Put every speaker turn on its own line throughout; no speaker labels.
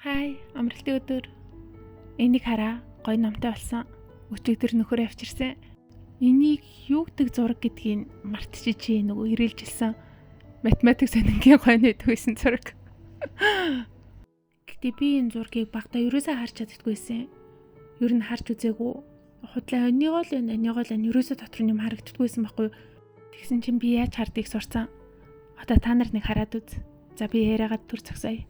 Хай, амралтын өдөр. Энийг хараа, гоё номтой болсон. Өчигдөр нөхөр авчирсан. Энийг юу гэдэг зураг гэдгийг мартчихжээ, нөгөө ирэлжилсэн математик сонингийн гоё нэдэг байсан зураг. Гэтэ би энэ зургийг багтаа ерөөсөө харж чаддаггүйсэн. Ер нь харж үзээгүй. Худлаа өнийгөө л энэ, өнийгөө л энэ ерөөсөө дотор нь юм харагддаггүйсэн байхгүй юу? Тэгсэн чинь би яаж хардгийг сурцсан. Одоо та нар нэг хараад үз. За би яриагаад түр зогсоё.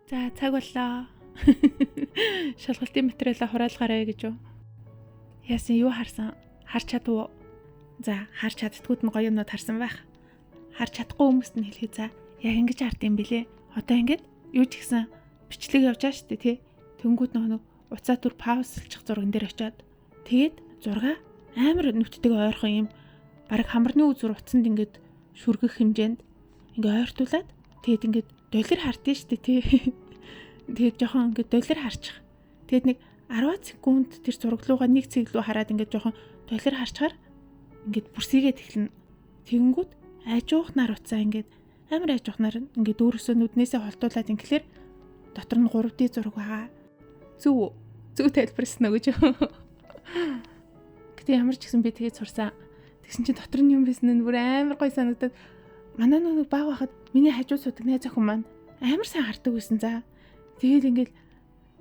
За цаг боллоо. Шалгалтын материалаа хураалгаарай гэж юу? Яасан юу харсан? Харж чадв уу? За харж чаддгууд нь гоё юмнууд харсан байх. Харж чадахгүй хүмүүст нь хэлхий за. Яг ингэж хард юм бэлээ. Одоо ингэж юу ч гэсэн бичлэг явж байгаа шүү дээ тий. Тэнгүүд нэг уцаа түр паузлчих зурган дээр очиод тэгээд зурга амар нүтдэг ойрхон юм бараг хамарны үзүр утсанд ингэж шүргэх хэмжээнд ингээ ойртуулад тэгээд ингээд долир хардсан шүү дээ тий. Тэгээд жоохон ингээд долир харчих. Тэгээд нэг 10 секунд тэр зураглуугаа нэг цэг лүү хараад ингээд жоохон долир харчаар ингээд бүрсийгээд эхэлнэ. Тэгэнгүүт ажуухнаар уцаа ингээд амар ажуухнаар ингээд өөрөөсөө нүднээсээ холдуулаад ингээхлээр дотор нь 3D зураг байгаа. Зөв зөв тайлбарласан уу гэж. Гэтэ ямар ч гэсэн би тэгээд сурсан. Тэгсэн чинь дотор нь юм байсан нь бүр амар гоё санагдаад манай нэг баг байхад миний хажуу судаг найз охин маань амар сайн хардаг байсан за. Тэгэл ингээл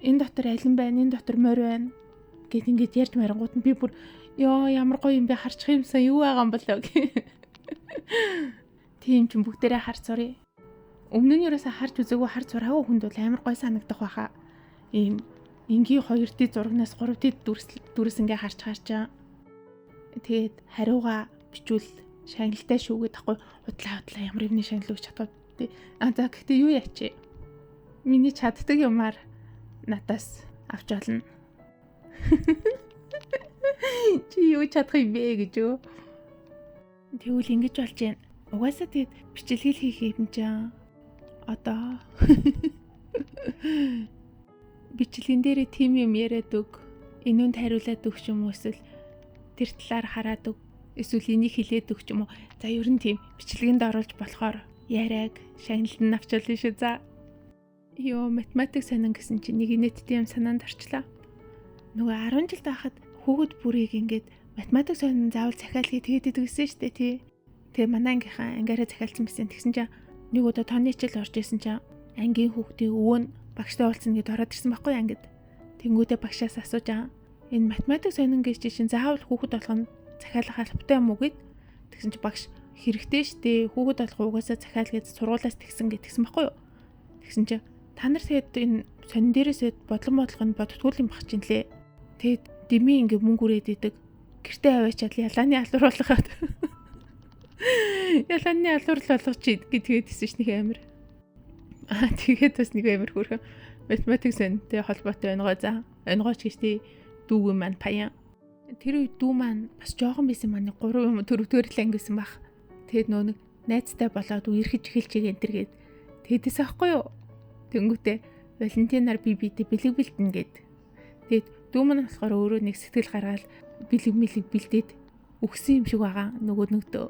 энэ дотор алин байна, энэ дотор морь байна гэд ингээд ярьж марангууд нь би бүр ёо ямар гоё юм бэ харчих юмсан юу байгаа юм болоо гэх. Тийм ч бүгдээрээ харж суръя. Өмнө нь юусаа харж үзээгүй харж сураагүй хүнд бол амар гоё санагдах байхаа. Ийм энгийн 2D зурагнаас 3D дүрс ингээ харж харчаа. Тэгээд хариугаа бичүүл шагналтай шүү гэдэг ахгүй худлаа ямар юмны шагнал өгч чадав тий. А за гэхдээ юу яачи? Миний чаддаг юмар надаас авч олно. Чи юу чадах юм бэ гэж юу? Тэгвэл ингэж болж байна. Угаасаа тэгээд бичлэг хийх юм чинь одоо бичлэгэн дээрээ тим юм яриад өг, энүүнд хариулаад өгч юм уу эсвэл тэр талаар хараад өг, эсвэл энийг хилээд өгч юм уу. За ер нь тийм бичлэгэнд оруулж болохоор яриаг шагналд нь авч олно шүү за. Йоо математик сонин гэсэн чинь нэг инээдтэй юм санаанд орчлоо. Нөгөө 10 жил байхад хүүхэд бүрийг ингээд математик сонин заавал захиалгыг тэгээд идэг гэсэн шүү дээ тий. Тэгээ манай ангийнхаа ангиараа захиалсан байсан. Тэгсэн чинь нэг удаа тооны хичээл орж исэн чинь ангийн хүүхдийн өвөө нь багштай уулзна гэд ороод ирсэн байхгүй ангид. Тэнгүүдээ багшаас асууж байгаа. Энэ математик сонин гэж чинь заавал хүүхэд болгоно захиалах албатай юм уу гэд. Тэгсэн чинь багш хэрэгтэй штэ хүүхэд болгоо угаасаа захиал гэж сургуулаас тэгсэн гэтгсэн байхгүй юу. Тэгсэн чинь та нар тэгээд энэ сонин дээрээсээ бодлон бодлого нь боддггүй юм баг чинь лээ. Тэгээд дэмий ингээ мөнгө үрээд идэг. Гэртээ аваачаад ялааны алуур болгоод. Ялааны алуур л болгоч гэдгээд хэлсэн ш нэг амир. Аа тэгээд бас нэг амир хөөрхөн математик сонинтэй холбоотой онгой за. Онгойч гэж тий дүүгэн маань паяа. Тэр үед дүү маань бас жоохон байсан маань 3 юм 4-р л анги байсан баг. Тэгээд нөө нэг найзтай болоод үерхэж эхэлж байгаа энэ төр гээд тэгэдээс аахгүй юу. Тэнгүүтээ Валентинаар би бидээ бэлэг бэлдэнэ гэд. Тэгээд дүү маань болохоор өөрөө нэг сэтгэл гаргаал бэлэг мэлэг бэлдээд өгсөн юм шиг байгаа нөгөө нөгтөө.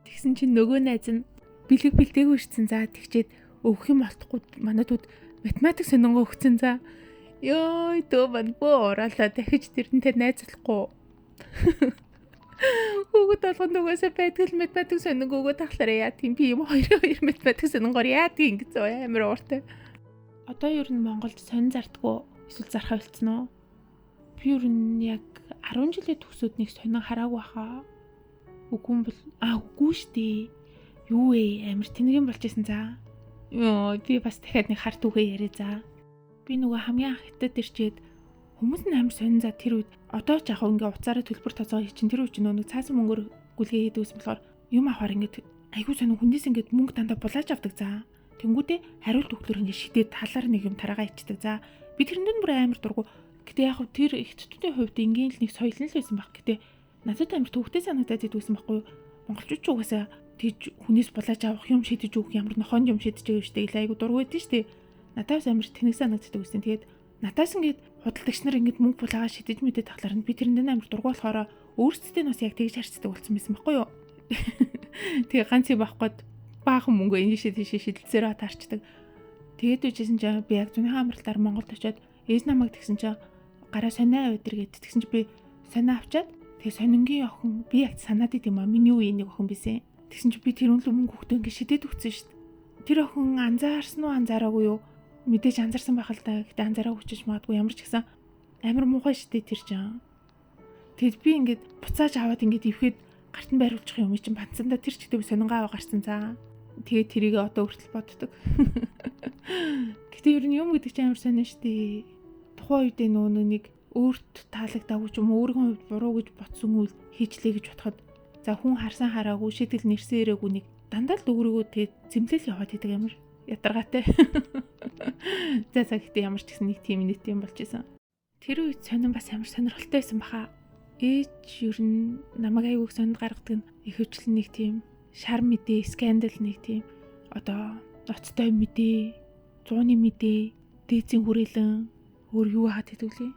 Тэгсэн чинь нөгөө найз нь бэлэг бэлдээгүй ирсэн за тэгчээд өгөх юм олдохгүй манай дүүд математик сонингоо өгсөн за. Йой дөө мань бөө ураалаа дахиж тэрнтэй найзлахгүй. Хүүхэд болгонд угаасаа байдаг л математик сонинг өгөө тахлаараа яа тийм би юм хоёр математик сонингоор яа тийм гэсэн амар ууртай. Одоо ер нь Монголд сонин зардггүй эсвэл зархаа болцсон уу? Би ер нь яг 10 жилийн төгсөөд нэг сонин хараагүй хаа. Үгүй юм бол үгүй штэ. Юу вэ? Амар тэнэг юм болж исэн за. Йоо би бас дахиад нэг хар түүхээ яриа за. Би нөгөө хамгийн анх хятад ирчээд хүмүүс нь амар сонин за тэр үед одоо ч яг ингээ уцаараа төлбөр тооцоо хийчин тэр үед ч нөгөө цаасан мөнгөөр гүлгээ хийдэг байсан болохоор юм авахар ингээд айгүй сонин хүнээс ингээд мөнгө дандаа булааж авдаг за. Тэнгүүдээ хариулт өглөөр ингээд шидээд талаар нэг юм тараагаа ичдэг за. Би тэрэнд нь бүр амар дургу. Гэтэ яг тэр хятадуудын хувьд энгийн л нэг соёл нь л байсан баг. Гэтэ надад амар төвхтэй санагдаад идэв гэсэн байхгүй юу? Монголчууд ч угаасаа тийж хүнээс булааж авах юм шидэж өгөх ямар нохоонд юм шидэж байгаа юм штэ гэл айгу дургу байдэн штэ. Надаас амар тэнэг санагддаг гэсэн. Тэгээд надаас ингээд худалдагч нар ингээд мөнгө булаагаа шидэж мэдээд тахлаар нь би тэрэнд амар дургу болохоор өөрсдөө нь бас яг тэгж харцдаг болсон байсан байхгүй юу? Тэгээ ганц юм авах гээд баахан мөнгө энэ тийшээ шидэлцээрээ таарчдаг. Тэгээд үжижсэн чинь би яг зүүнийхээ амралтаар Монголд очиод ээж намайг тэгсэн чинь гараа сонио аваад иргээд тэгсэн чинь би сонио авчаад тэгээ сонингийн охин би яг санаад идэм аа миний үеийн нэг охин бисээ. Тэгсэн чинь би тэр үнлэн мөнгө хөхтөө ингэ шидэд өгсөн шүү дээ. Тэр охин анзаарсан уу анзаараагүй юу? Мэдээж анзаарсан байх л та. Гэтэ анзаараагүй ч магадгүй ямар ч гэсэн амар муухай шүү дээ тэр чинь. Тэгэд би ингээд буцааж аваад ингээд ивхэд гарт нь байруулчих юм чинь бансандаа тэр чигтээ би сонингаа аваа гарсан цаа. Тэгээд тэрийг одоо хүртэл боддог. Гэтэ ер нь юм гэдэг чинь амар сонин шүү дээ. Тухайн үедээ нөгөө нэг өөрт таалагдаагүй ч юм уу өөрийнхөө хувьд буруу гэж бодсон үйл хийчлээ гэж бодоход за хүн харсан хараагүй шийтгэл нэрсэн ирээгүй нэг дандаа л өөрийгөө тэгээд зэмлэл яваад идэг амар ядаргаатай. За за гэтээ ямар ч гэсэн нэг тийм нийт юм болж исэн. Тэр үед сонин бас амар сонирхолтой байсан баха. Ээж ер нь намайг айгүйх сонд гаргадаг нь ихэвчлэн нэг тийм шар мэдээ, скандал нэг тийм одоо ноцтой мэдээ, зууны мэдээ, дээдсийн хүрээлэн өөр юу хаад гэдэг лээ.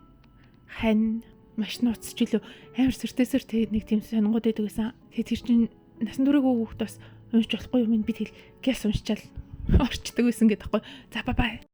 Хань, маш нууц ч илүү амар сэртэсэр тэгээд нэг тийм сонингууд байдаг байсан. Тэгээд тэр чинь насан туршиг хүүхд бас уншиж болохгүй юм би тэгэл гялс уншичаал орчдөг байсан гэдэг байхгүй. За бай бай.